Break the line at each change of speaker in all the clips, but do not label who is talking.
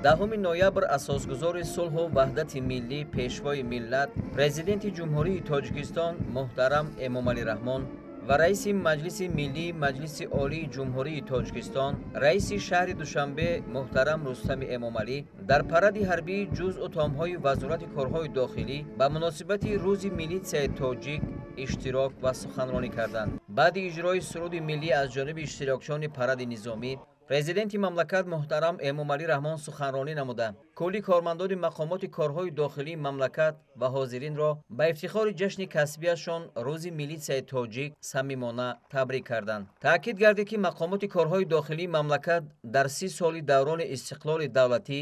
10 ноябр асосгузори сулҳу ваҳдати миллӣ, пешвои миллат, Президенти Ҷумҳурии Тоҷикистон муҳтарам Эмомалӣ Раҳмон ва раиси Маҷлиси Миллии Маҷлиси Олии Ҷумҳурии Тоҷикистон, раиси шаҳри Душанбе муҳтарам Рустами Эмомалӣ дар паради ҳарбии ҷузъу томҳои Вазорати корҳои дохилӣ ба муносибати Рӯзи милитсияи тоҷик иштирок ва суханронӣ карданд. Баъди иҷрои суруди миллӣ аз ҷониби иштирокчиёни паради низомӣ, Президенти мамлакат муҳтарам Эмомалӣ Раҳмон суханронӣ намуда, кулли кормандони мақомоти корҳои дохилии мамлакат ва ҳозиринро ба ифтихори ҷашни касбияшон Рӯзи милитсияи тоҷик самимона табрик карданд. Таъкид гардид, ки мақомоти корҳои дохилии мамлакат дар 30 соли даврони истиқлоли давлатӣ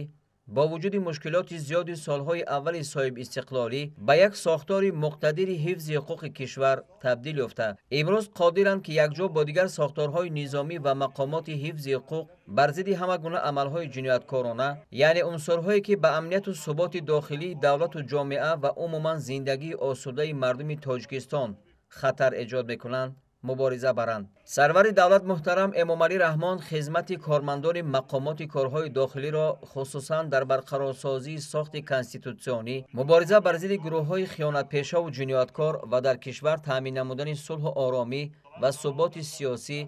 бо вуҷуди мушкилоти зиёди солҳои аввали соҳибистиқлолӣ ба як сохтори муқтадири ҳифзи ҳуқуқи кишвар табдил ёфта, имрӯз қодиранд, ки якҷо бо дигар сохторҳои низомӣ ва мақомоти ҳифзи ҳуқуқ бар зидди ҳама гуна амалҳои ҷинояткорона, яъне унсурҳое, ки ба амнияту суботи дохилии давлату ҷомеа ва умуман зиндагии осудаи мардуми Тоҷикистон хатар эҷод мекунанд, мубориза баранд. Сарвари давлат муҳтарам Эмомалӣ Раҳмон хизмати кормандони мақомоти корҳои дохилиро хусусан дар барқарорсозии сохти конститутсионӣ, мубориза бар зидди гурӯҳҳои хиёнатпешаву ҷинояткор ва дар кишвар таъмин намудани сулҳу оромӣ ва суботи сиёсӣ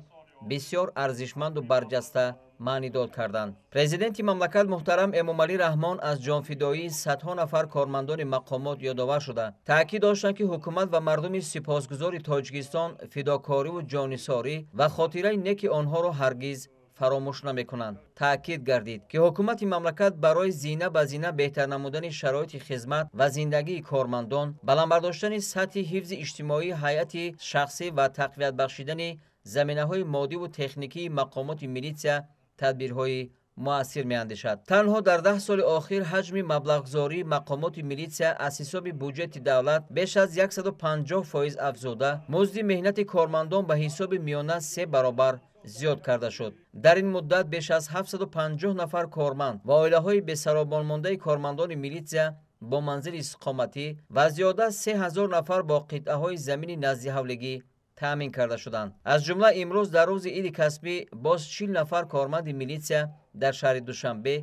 бисёр арзишманду барҷаста маънидод карданд. Президенти мамлакат муҳтарам Эмомалӣ Раҳмон аз ҷонфидоии садҳо нафар кормандони мақомот ёдовар шуда, таъкид доштанд, ки ҳукумат ва мардуми сипосгузори Тоҷикистон фидокориву ҷоннисорӣ ва хотираи неки онҳоро ҳаргиз фаромӯш намекунанд. Таъкид гардид, ки ҳукумати мамлакат барои зина ба зина беҳтар намудани шароити хизмат ва зиндагии кормандон, баланд бардоштани сатҳи ҳифзи иҷтимоии ҳайати шахсӣ ва тақвият бахшидани заминаҳои моддиву техникии мақомоти милитсия тадбирҳои муассир меандешад. Танҳо дар 10 соли охир ҳаҷми маблағгузории мақомоти милитсия аз ҳисоби буҷети давлат беш аз 150% афзуда, музди меҳнати кормандон ба ҳисоби миёна 3 баробар зиёд карда шуд. Дар ин муддат беш аз 750 нафар корманд ва оилаҳои бесаробонмондаи кормандони милитсия бо манзили истиқоматӣ ва зиёда аз 3000 нафар бо қитъаҳои замини наздиҳавлигӣ таъмин карда шуданд. Аз ҷумла имрӯз дар рӯзи иди касбӣ боз 40 нафар корманди милитсия дар шаҳри Душанбе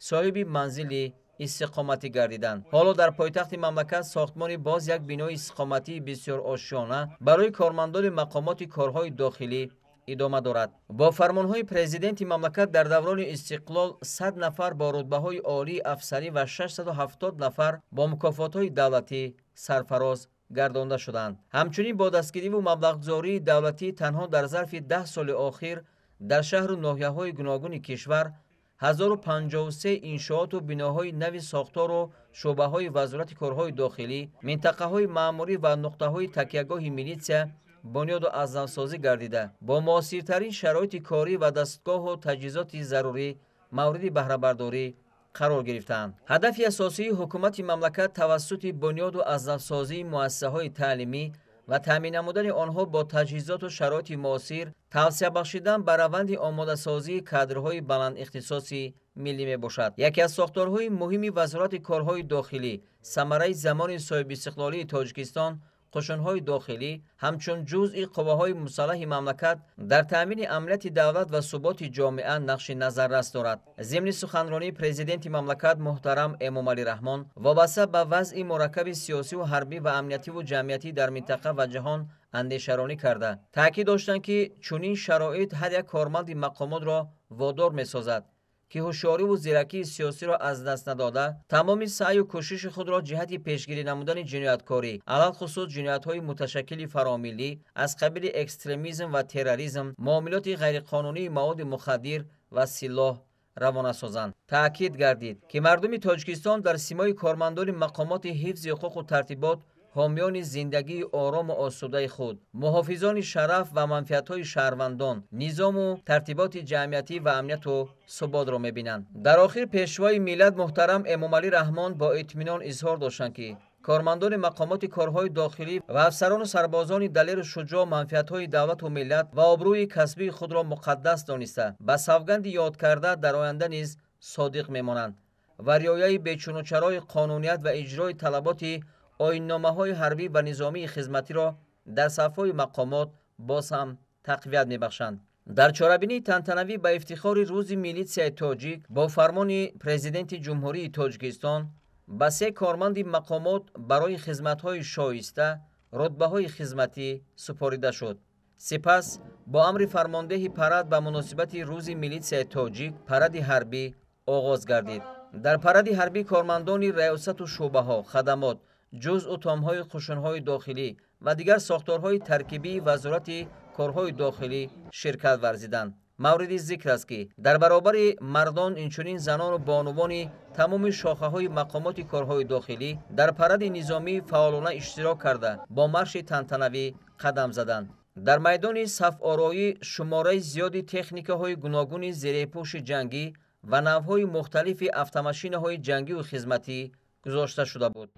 соҳиби манзили истиқоматӣ гардиданд. Ҳоло дар пойтахти мамлакат сохтмони боз як бинои истиқоматии бисёрошёна барои кормандони мақомоти корҳои дохилӣ идома дорад. Бо фармонҳои президенти мамлакат дар даврони истиқлол 100 нафар бо рутбаҳои олии афсарӣ ва 670 нафар бо мукофотҳои давлатӣ сарфароз гардонда шуданд. Ҳамчунин бо дастгириву маблағгузории давлатӣ танҳо дар зарфи 10 соли охир дар шаҳру ноҳияҳои гуногуни кишвар 1053 иншооту биноҳои нави сохтору шӯъбаҳои Вазорати корҳои дохилӣ, минтақаҳои маъмурӣ ва нуқтаҳои такягоҳи милитсия бунёду азнавсозӣ гардида, бо муосиртарин шароити корӣ ва дастгоҳу таҷҳизоти зарурӣ мавриди баҳрабардорӣ қарор гирифтаанд. Ҳадафи асосии ҳукумати мамлакат тавассути бунёду азнавсозии муассисаҳои таълимӣ ва таъмин намудани онҳо бо таҷҳизоту шароити муосир, тавсия бахшидан ба раванди омодасозии кадрҳои баландихтисоси миллӣ мебошад. Яке аз сохторҳои муҳими Вазорати корҳои дохилӣ, самараи замони соҳибистиқлолии Тоҷикистон, қушунҳои дохилӣ ҳамчун ҷузъи қувваҳои мусаллаҳи мамлакат дар таъмини амнияти давлат ва суботи ҷомеа нақши назаррас дорад. Зимни суханронии президенти мамлакат муҳтарам Эмомалӣ Раҳмон вобаста ба вазъи мураккаби сиёсиву ҳарбӣ ва амниятиву ҷамъиятӣ дар минтақа ва ҷаҳон андешаронӣ карда, таъкид доштанд, ки чунин шароит ҳар як корманди мақомотро водор месозад, ки ҳушёриву зиракии сиёсиро аз даст надода, тамоми саъю кӯшиши худро ҷиҳати пешгирӣ намудани ҷинояткорӣ, алалхусус ҷиноятҳои муташаккили фаромиллӣ аз қабили экстремизм ва терроризм, муомилоти ғайриқонунии маводи мухаддир ва силоҳ равона созанд. Таъкид гардид, ки мардуми Тоҷикистон дар симои кормандони мақомоти ҳифзи ҳуқуқу тартибот ҳомиёни зиндагии орому осудаи худ, муҳофизони шараф ва манфиатҳои шаҳрвандон, низому тартиботи ҷамъиятӣ ва амнияту суботро мебинанд. Дар охир пешвои миллат муҳтарам Эмомалӣ Раҳмон бо итминон изҳор доштанд, ки кормандони мақомоти корҳои дохилӣ ва афсарону сарбозони далеру шуҷоъ манфиатҳои давлату миллат ва обрӯи касбии худро муқаддас дониста, ба савганди ёдкарда дар оянда низ содиқ мемонанд ва риояи бечунучарои қонуният ва иҷрои талаботи оинномаҳои ҳарбӣ ва низомии хизматиро дар сафҳои мақомот боз ҳам тақвият мебахшанд. Дар чорабинии тантанавӣ ба ифтихори Рӯзи милитсияи тоҷик бо фармони Президенти Ҷумҳурии Тоҷикистон ба 3 корманди мақомот барои хизматҳои шоиста рутбаҳои хизматӣ супорида шуд. Сипас бо амри фармондеҳи парад ба муносибати Рӯзи милитсияи тоҷик паради ҳарбӣ оғоз гардид. Дар паради ҳарбӣ кормандони раёсату шӯъбаҳо, хадамот, ҷузъу томҳои қушунҳои дохилӣ ва дигар сохторҳои таркибии Вазорати корҳои дохилӣ ширкат варзиданд. Мавриди зикр аст, ки дар баробари мардон инчунин занону бонувони тамоми шохаҳои мақомоти корҳои дохилӣ дар паради низомӣ фаъолона иштирок карда, бо марши тантанавӣ қадам заданд. Дар майдони сафороӣ шумораи зиёди техникаҳои гуногуни зерепӯши ҷангӣ ва навъҳои мухталифи автомашинаҳои ҷангиву хизматӣ гузошта шуда буд.